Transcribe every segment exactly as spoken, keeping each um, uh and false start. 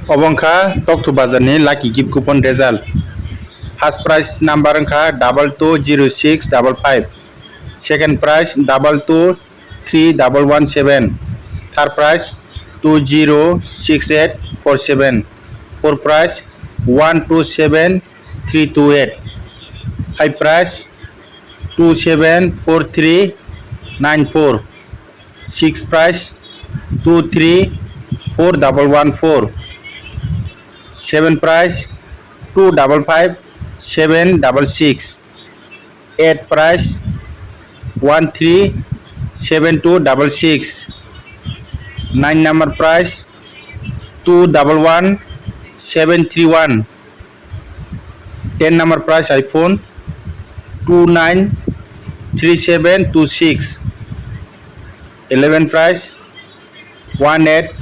Obo wngkha Tokthu Bazar ni lucky gift coupon result. First prize number wngkha double two zero six double five, second prize double two three double one seven, third prize two zero six eight four seven, fourth prize one two seven three two eight, fifth prize two seven four three nine four, sixth prize two three four double one four, seventh prize two double five seven double six, eighth prize one three seven two double six, nine number prize two double one seven three one, ten number prize iPhone two nine three seven two six, eleven prize one eight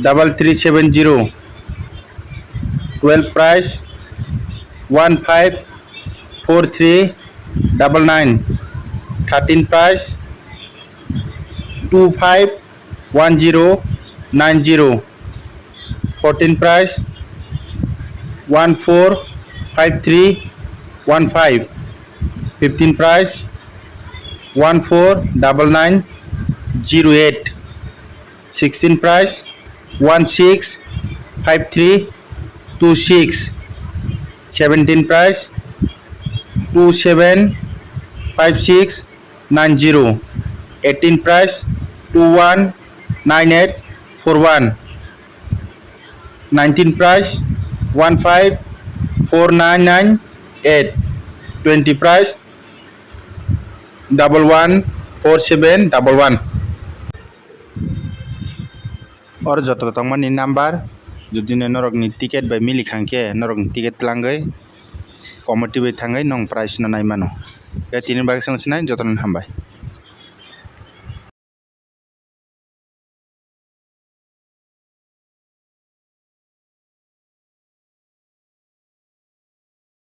double three seven zero, twelve prize one five four three double nine, thirteen prize two five one zero nine zero, fourteen prize one four five three one five, fifteen prize one four double nine zero eight, sixteen prize one six five three two six, seventeen prize two seven five six nine zero, eighteen prize two one nine eight four one, nineteen prize one five four nine nine eight, twenty prize double one four seven double one. Oro joto tongmani number, jodi norokni ticket bai mili khangkhe norokni ticket twlangwi committee bai thangwi nwng prize no naimano. Khe tini bagwi swng sinai, jotono hambai.